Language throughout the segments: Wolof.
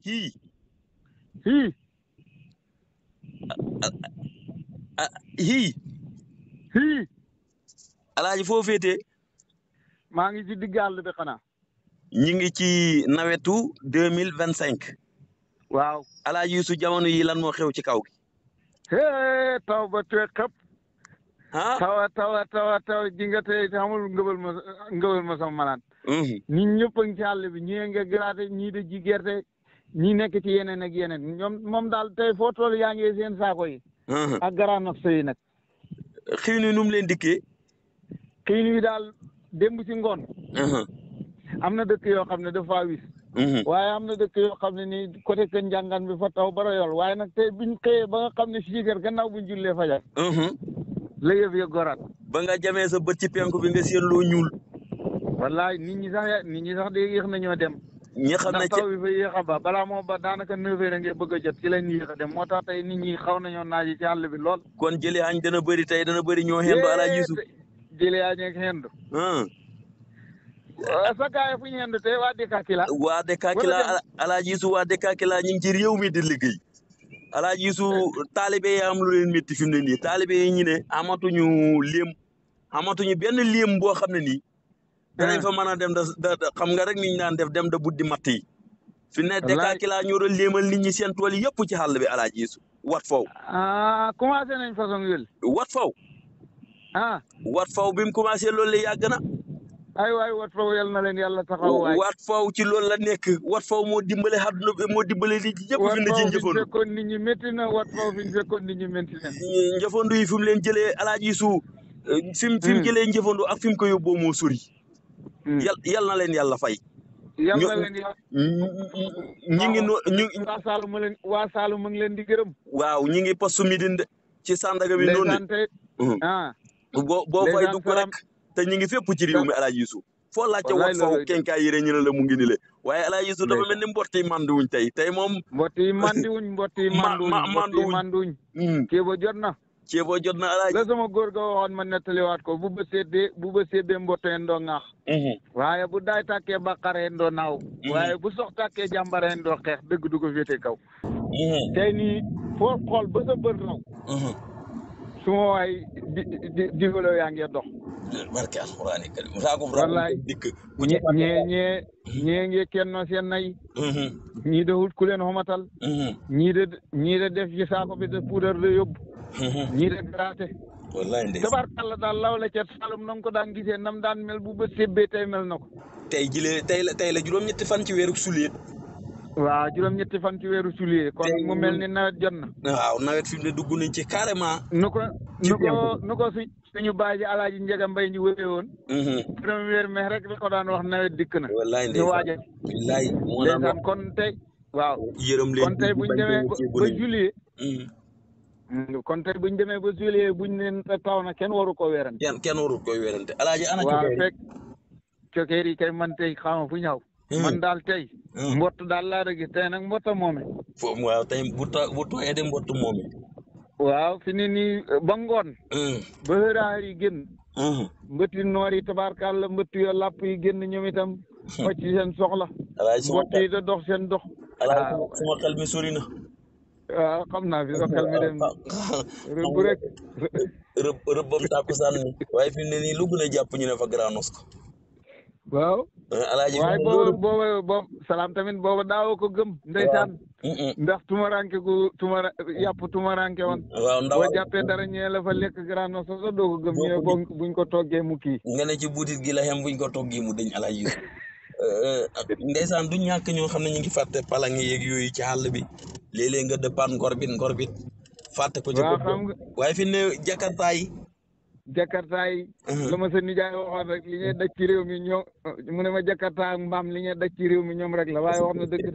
hii hii hii hii alaaji foo féetee maa ngi ci digg àll bi xanaa ñi ngi ci nawetu 2025 waaw alaaji Youssou jamono yi lan moo xew ci kaw gi hee taw ba tee xëpp ah taw ji nga tey xamul ngëbal ma sama malaat nit ñëpp a ngi ci àll bi ñii nga graté ñii de ji gerte ñii nekk ci yeneen ak yeneen ñoom moom daal tey foo toll yaa ngi seen saako yi ak garaanaf yi nag xiin wi nu mu leen dikkee xiin wi daal démb ci ngoon am na dëkk yoo xam ne dafa wis waaye am na dëkk yoo xam ne nii côté kër njàngaan bi fa taw bara yool waaye nag tey biñ xëyee ba nga xam ne siikar gannaaw buñ jullee fajar la yëf ya goraat ba nga jamee sa bët ci penku bi nga seen loo ñuul wallaay nit ñi sax de yéex nañoo dem ñi xam ne taw bi fa yéex a ba balaa moo ba daanaka 9 heures ngay bëgg a jot ci lañ yéex a dem moo tax tey nit ñi xaw nañoo naaji ci àll bi lool kon jëlee añ dana bëri tey dana bëri ñoo xendu alaaji Youssou jëlee añ ak xendu sa gaay fu ñu xendu tey waa Dekakila alaaji Youssou waa Dekakila ñu ngi ci réew mi di liggéey alaaji Youssou taalibe yi am lu leen métti fi mu ne nii taalibe yi ñu ne amatuñu benn léem boo xam ne nii danañ fa mën a dem da xam nga rek niñ daan def dem da buddi matt yi fi ne Dekakila ñoo doon léemal nit ñi seen tool yi yëpp ci xàll bi alaaji Youssou wat faw commencé nañ façon yël wat faw wat faw bi mu commencé loolu la yàgg na ay waay wat faw yal na leen yàlla taxaw waay wat faw ci loolu la nekk wat faw moo dimbale àdduna bi moo dimbale nit ñi ñëpp fi ne ci njëfandu fekkoon nit ñi métti na wat faw fi ñu fekkoon nit ñi métti na njëfandu yi fi mu leen jëlee alaaji Youssou fi mu jëlee njëfandu ak fi mu ko yóbboo moo sori yal na leen yàlla fay yal na leen yàlla ñi ngi waa Saalum mu ngi leen di gërëm waaw ñi ngi poste Médine ci Sandaga bi noonu boo fay dugg rek te ñu ngi fépp ci réew mi alaaji Youssou foo laajte wat faw kenkaay yére ñu ne la mu ngi ni le waaye alaaji Youssou dafa mel ni mbott yi mandiwuñ tey moom mbott yi mandiwuñ ceebo jot na alaaji la sama góor ga waxoon ma nettaliwaat ko bu ba séddee mbott en doo ŋaax waaye bu daay tàkkee baqar en doo naaw waaye bu sox tàkkee jàmbar en doo xeex dëgg du ko féete kaw tey nii foo xool ba sa bët raw suma waay digalo yaa ngi dox barke alxuraani karim wallaay ñee ngi kenno seen nay ñii de wut ku leen xomatal ñii de def ci saako bi de poudre de yóbbu ñii de graté wallaay ndey tabarkàlla daal law la ca Saalum na nga ko daan gisee nam daan mel bu ba sébbee tey mel na ko tey la juróom-ñetti fan ci weeru suliet waaw juróom-ñetti fan ci weeru sulier kon mu mel ni nawet jot na waaw nawet fi mu ne dugg nañ ci carrément nu ko suñu baay ji alaaji Njega Mbay ñu wëree woon premier mai rek la ko daan wax nawet dikk na wallaay ñu waajal ndeysaan kon tey waaw yërëm leen kon tey buñ demee ba juillet kon tey buñ demee ba juillet buñ leen taw na kenn waru ko weerante kenn waru koy weerante alaaji ana waaw fekk cokeer yi kay man tey xama fu ñaw man daal tey mbott daal laa dëgg tey nag mbotta moome foofu waaw tey bu tooyee de mbott moome waaw fi ni nii ba ngoon ba xëraar yi génn mbëtti noor yi tabaarkàlla mbëtt yo làpp yi génn ñoom itam wacc seen soxla mbott yi da dox seen dox sama xel mi sori na waaw xam naa fi sa xel mi dem rëbb rek rëbbam tàkkusaan ni waaye fi ne nii lu gën a jàpp ñu ne fa Grand Mosquée waaw alaaji waaye booba salaam tamit booba daawoo ko gëm ndeysaan ndax tumaranke yàpp tumaranke woon waaw ndaw boo jàppee dara ñee la fa lekk Grand Mosquée sax doo ko gëm ñee buñ ko toggee mu kii nga ne ci buutit gi la xem buñ ko toggee mu dëñ alaaji ndeysaan du ñàkk ñoo xam ne ñu ngi fàtte palang yeeg yooyu ci àll bi léeg-léeg nga dëppaat ngorbit fàtte ko ci waaye fi ne jakarta yi la ma sa nijaay waxoon rek li ñuy daj ci réew mi ñoom mu ne ma jakarta ak mbaam li ñuy daj ci réew mi ñoom rek la waaye wax na dëgg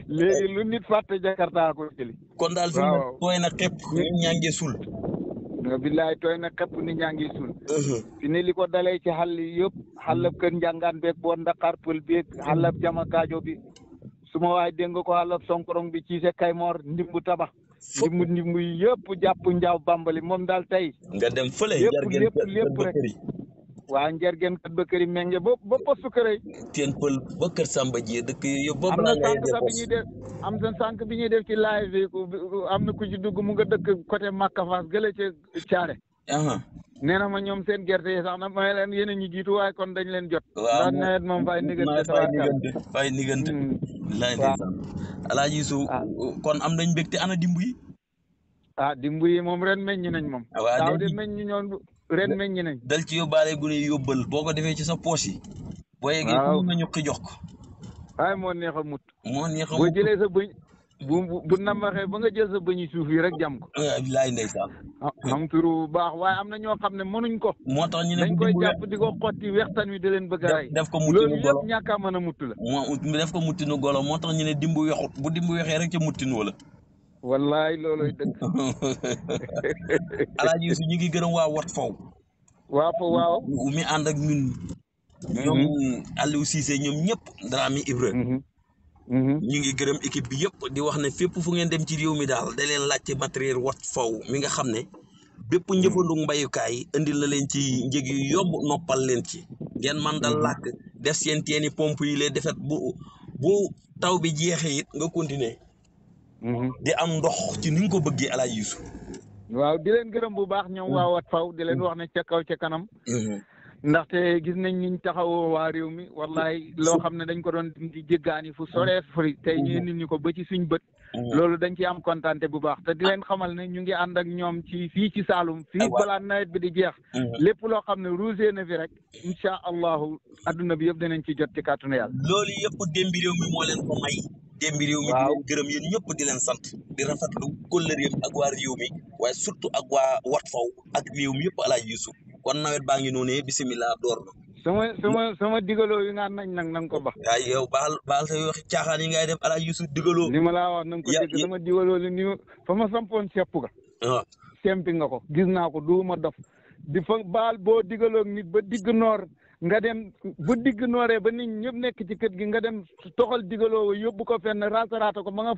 léegi lu nit fàtte jakarta ko jëli kon daal fi mu tooy na xepp nit ñaa ngi sul billaay tooy na xepp nit ñaa ngi sul fi ne li ko dalee ci xàll yëpp xàllab kër njàngaan beeg boo Ndakaar pël beeg xàllab jama kaajo bi suma waay dégg nga ko xàllab sonkorong bi ci se Kaymoor ndimbu tabax ndimbu yëpp jàpp njaaw bambali moom daal tey nga dem fële lépp rek waa Njergen kat ba këri menge ba postu kërëy teen pël ba kër Samba Dié dëkk yooyu yëpp ba am na sànq sax bi ñuy def am na sànq bi ñuy def ci live bi am na ku ci dugg mu nga dëkk côté Makka Fass gële ca Thiaré nee na ma ñoom seen gerte yi sax na may leen yéen a ñu jiitu waaye kon dañ leen jot ndax nawet moom fay nigante laay ndeysaan Alaaji Youssou kon am nañ mbégte ana dimbu yi dimbu yi moom ren meññ nañ moom daaw de meññ ñoon ren meññ nañ dal ci yóbbaale gune yóbbal boo ko defee ci sa poche yi boo yeggee fu nga ñukki jox ko waaye moo neex a mut boo jëlee sa bëñ bu nambaxee ba nga jël sa bëñi suuf yi rek jam ko laay ndeysaan am turu bu baax waaye am na ñoo xam ne mënuñ ko moo tax ñu ne dañ koy jàpp di ko xotti wextan wi di leen bëgg a rey def ko muttinu loolu yëpp ñàkk a mën a mutt la def ko muttinu golo moo tax ñu ne dimbu wexut bu dimbu wexee rek ca muttinu wala wallaay looloy dëgg Alaaji Youssou ñu ngi gërëm waa Wat Faw waaw mi ànd ak ñun ñoom Aliou Cissé ñoom ñëpp Dramé Ibra ñu ngi gërëm équipe bi yëpp di wax ne fépp fu ngeen dem ci réew mi daal da leen laajte matériel Wat Faw mi nga xam ne bépp njëfandu mbayukaay indil na leen ci njëg yu yomb noppal leen ci ngeen man dal làkk def seen teeni pompe yi lee defet bu taw bi jeexee it nga continuer di am ndox ci ni nga ko bëggee Alaaji Youssou waaw di leen gërëm bu baax ñoom waa Wat Faw di leen wax ne ca kaw ca kanam ndaxte gis nañ niñ taxawoo waa réew mi wallahi loo xam ne dañ ko doon di jéggaani fu soree furi tey ñu nit ñu ko ba ci suñ bët loolu dañ ci am kontaante bu baax te di leen xamal ne ñu ngi ànd ak ñoom ci fii ci Saloum fii balaa nawet bi di jeex lépp loo xam ne ruusee na fi rek incha allahu adduna bi yëpp dinañ ci jot ci kàttanu yàlla loolu yëpp démbi réew mi moo leen ko may démbi réew mi di leen gërëm yéen ñëpp di leen sant di rafetlu kóllëreem ak waa réew mi waaye surtout ak waa Wat Faw ak réew mi yëpp Alaaji Youssou kon nawet baa ngi noonu bisimilah door na sama digaloo yi nga nañ nag na nga ko ba waaye yow baal sa wax caaxaan yi ngay def Alaaji Youssou digaloo li ma laa wax na nga ko dégg sama digaloo li ni fa ma sampoon sepp ga sempi nga ko gis naa ko duuma dof di fa baal boo digaloo nit ba digg noor nga dem bu digg nooree ba nit ñëpp nekk ci kër gi nga dem toxal digaloo yóbbu ko fenn raata ko ma nga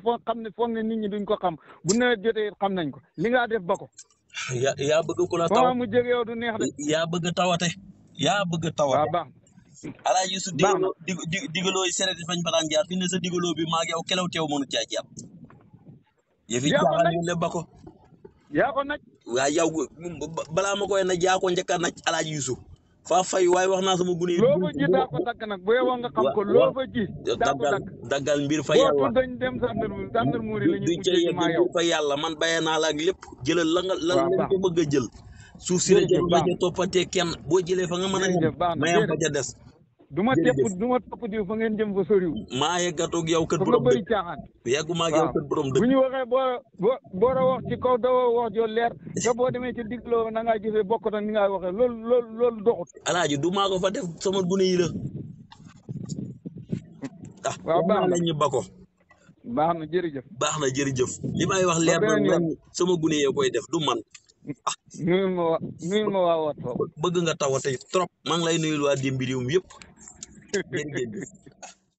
foog ne nit ñi duñ ko xam bu nawet jotee xam nañ ko li nga def ba ko yaa bëgg ku la taw mu jege yow du neex de yaa bëgg tawate waaw baax Alaaji Youssou digaloo yi seret fañ fa daan jaar fi ne sa digaloo bi maa yow kelaw teew mënu caa jàpp yëfi caaxaan yu ne ba ko yaa ko naj waaw yow balaa ma koy naj yaa ko njëkk a naj Alaaji Youssou faa fay waaye wax naa sama gune yi loo fa ji daa ko dagg nag bu yeboo nga xam ko loo fa ji daa ko daggal mbir fa yàlla boo dañ dem gendarmerie la ñuy mujjee maa yow fa yàlla man bayee naa la ak lépp jëlal la nga lañ ko bëgg a jël suuf si la jël la ca toppatee kenn boo jëlee fa nga mën a yem mayam fa ca des du ma topp diw fa ngeen jëm fa soriw maa yeggatoog yow kër borom bëri caaxaan yegguma ak yow kër borom dëgg bu ñu waxee boo wax ci kaw dawoo wax joo leer nga boo demee ci digloo na ngaa jëfee bokk na ni nga waxee loolu doxut Alaaji du maa ko fa def sama gune yi la waaw baax na lañ ñu ba ko baax na jërëjëf li may wax leer na sama gune yee koy def du man nuyul ma waa Wat Faw bëgg nga tawate trop maa ngi lay nuyul waa démbi réew mi yëpp jërëjëf